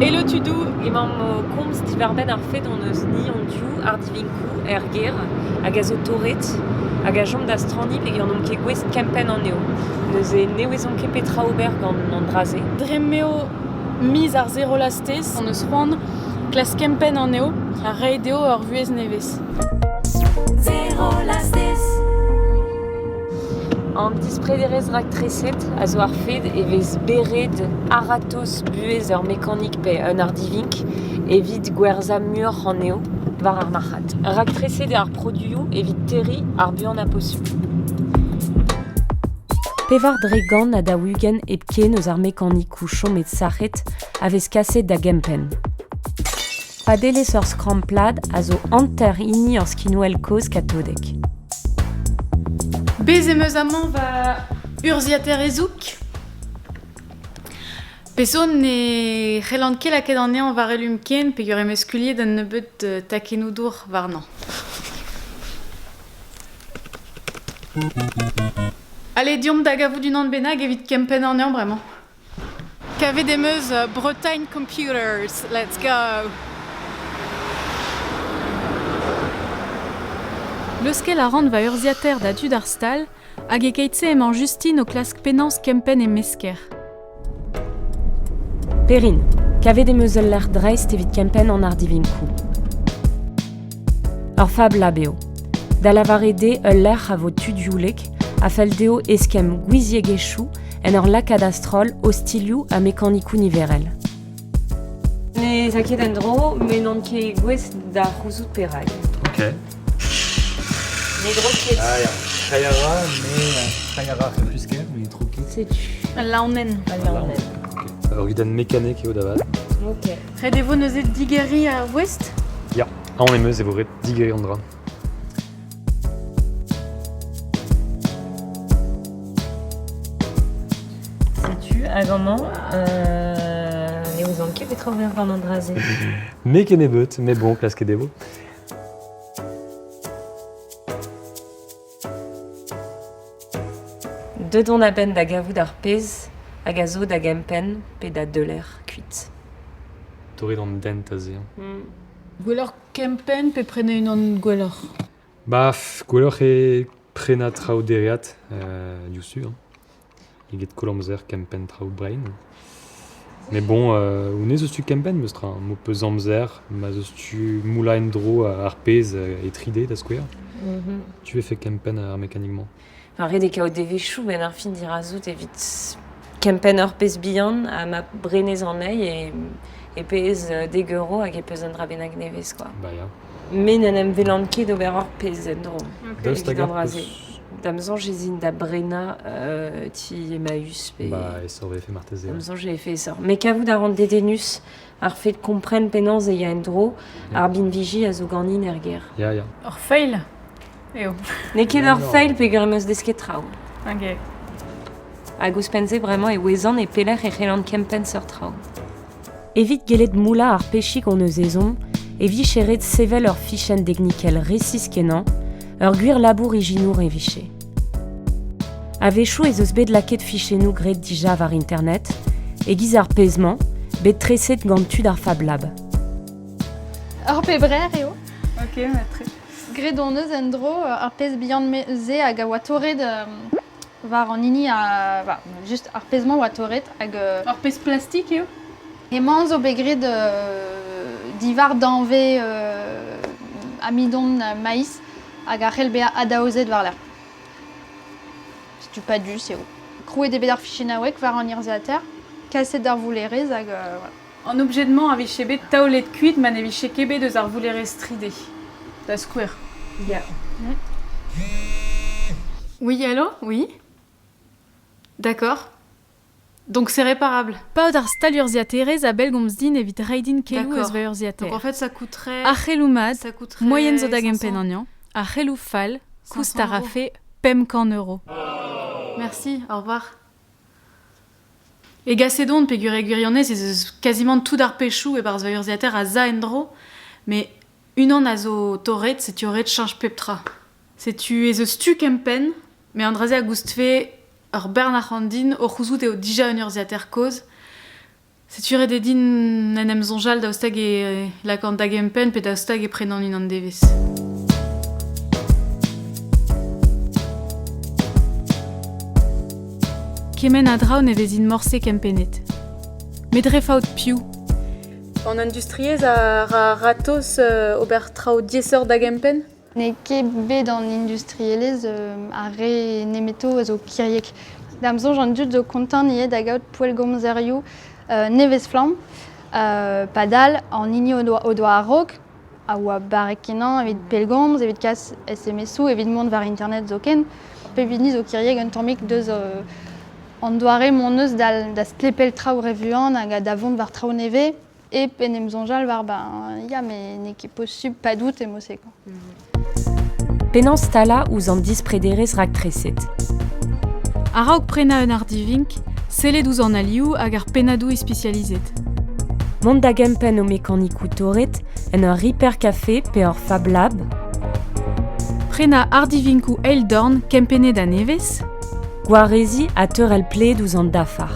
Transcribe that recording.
Hello tudoù! Emaomp o komz diwar-benn ar fed hon eus ni hon-div ardivinkoù er gêr hag a zo torret hag a chom da straniñ peogwir n'omp ket gouest kempenn anezho. Neuze ne ouezomp ket petra ober gant an dra-se. Dre m'eo miz ar zero lastez hon eus c'hoant klask kempenn anezho ha reiñ dezho ur vuhez nevez. Zero lastez! An disprederezh raktreset a zo ar fed e vez beret a-ratozh buhez ur mekanik pe un ardivink evit gwerzhañ muioc'h anezho war ar marc'had. Raktreset eo ar produioù evit terriñ ar buanañ posupl. 44% hepken eus ar mekanikoù chomet sac'het a vez kaset da gempenn. Padelezh ur skramm plat a zo hanter hini ur skinwel kozh katodek. Bez' em eus amañ va urzhiataer hezoug. Peseurt ne c'hellan ket lakaat anezhañ war elum ken peogwir em eus skuilhet un nebeud takennoù dour warnañ. Allez, deomp da gavout unan bennak evit kempenn anezhañ bremañ. Kavet em eus Bretagne Computers, let's go! Leuskel a ran va urzhiataer da dud ar stal hag e-keit-se emañ Justine o klask penaos kempenn he mesker. Perrine, kavet em eus ul lec'h dreist evit kempenn an ardivinkoù. Ur fab lab eo. Da lavaret eo ul lec'h a vo tud youlek a fell dezho eskemm gouiziegezhioù en ur lakaat a-stroll ostilhoù ha mekanikoù niverel. Ne 'z a ket en-dro, met n'on ket gouest da c'houzout perak. Ok. Ne dro ket. Ah ya, treiñ a ra, mais treiñ a ra ar c'heflusker, mais ne tro ket. Setu. Al laonenn. Al laonenn. Ok. Ur gudenn mekanek eo da vat. Ok. Ret e vo neuze digeriñ ar voest? Ya, aon em eus e vo ret digeriñ an dra. Setu hag amañ ne ouzon ket petra ober gant an dra-se. Me kennebeut, mais bon, klasket e vo. Deut on a-benn da gavout ar pezh hag a zo da gempenn pe da deuler kuit. Torret an dent aze. Gwelloc'h kempenn pe prenañ unan gwelloc'h? Bah, gwelloc'h eo prenañ traoù dereat diouzhtu hein, eget koll amzer kempenn traoù brein. Mais bon, honnezh eus tu kempenn meus tra, m'ho peus amzer, ma 'z eus tu moullañ en-dro ar pezh e 3D da skouer. Tu vefe kempenn ar mekanik-mañ. Enfin, ret eo kaout devezhioù benn ar fin dirazout evit kempenn ur pezh bihan ha ma brenez anezhi e, e pezh dek euro hag e peus un dra bennak nevez quoi. Bah ya. Me n'en em welan ket ober ur pezh en-dro. Daoust Evit hag an dra-se. Da'm soñj ez in da brenañ ti Emmaüs pe... Bah, essor vefe marteze. Da'm soñj e vefe essor. Mais kavout a ran dedennus ar fed kompren penaos e ya en-dro ar binviji a zo ganin er gêr. Ya, ya. Ur fail eo. N'eo ket ur fail peogwir em eus desket traoù. Ok. Hag ouzhpenn-se bremañ e ouezan e pelec'h e c'hellan kempenn seurt traoù. Evit gellet moullañ ar pechig hon eus ezhomm e vije ret sevel ur fichenn deknikel resis-kenañ, ur gwir labour ijinour e vije. A-wechoù ez eus bet lakaet fichennoù graet dija war internet, e-giz ar pezh-mañ, bet treset gant tud ar Fab Lab. Ur pebrer eo. Ok, matre. Graet hon eus en-dro ar pezh bihan-se hag a oa torret war an hini a... Bah, just ar pezh-mañ oa torret hag... Ur pezh plastik eo? Hemañ zo bet graet diwar danvez amidon maïs hag a c'hell bezañ adaozet war-lerc'h. Setu padus eo. Krouet eo bet ar fichennaoueg war an urzhiataer, kaset d'ar voullerez hag voilà. An objet-mañ a vije bet taolet kuit ma ne vije ket bet eus ar voullerez 3D, da skouer. Ya. Oui, allô? Oui? D'accord. Donc c'est réparable. Paotr ar stal-urzhiataerez a bellgomz din evit reiñ din keloù eus va urzhiataer. Donc en fait ça coûterait Ar c'heloù mat, ça coûterait moaien zo da 500 gempenn anezhañ. Ar c'heloù fall, koust 500 a euros. rafe 500 euro. Merci, au revoir. E gaset on peogwir e gwirionez ez eus quasiment tout ar pechoù e-barzh va urzhiataer a za en-dro, met unan a zo torret, setu ret cheñch pep tra. Setu ez eus tu kempenn, met an dra-se a goustfe ur bern arc'hant din o c'houzout eo dija un urzhiataer kozh. Setu ret eo din en em soñjal daoust hag e lakaan da gempenn pe daoust hag e prenan unan devezh. Kement a draoù ne vezint morse kempennet. Met dre faot piv? An industriezh a ra ratozh ober traoù diaesoc'h da gempenn? N'eo ket bet an industrielezh ar re nemeto a zo kiriek. Da'm soñj an dud zo kontant ivez da gaout poellgomzerioù nevez-flamm. Padal an hini o doa, o doa a-raok a oa barrek-kenañ evit pellgomz, evit kas SMS-où, evit mont war internet zoken. Pep hini zo kiriek un tammig deus an doare m'hon eus da stlepel traoù re vuan hag da vont war traoù nevez hep en em soñjal war ben ya mais n'eo ket posubl padout e mod-se quoi. Penaos stalañ ouzh an disprederezh raktreset? A-raok prenañ un ardivink, sellet ouzh an alioù hag ar pennadoù ispisializet. Mont da gempenn ho mekanikoù torret en ur Repair Café pe ur Fab Lab. Prenañ ardivinkoù eil dorn kempennet a-nevez. Gwareziñ ha teurel pled ouzh an dafar.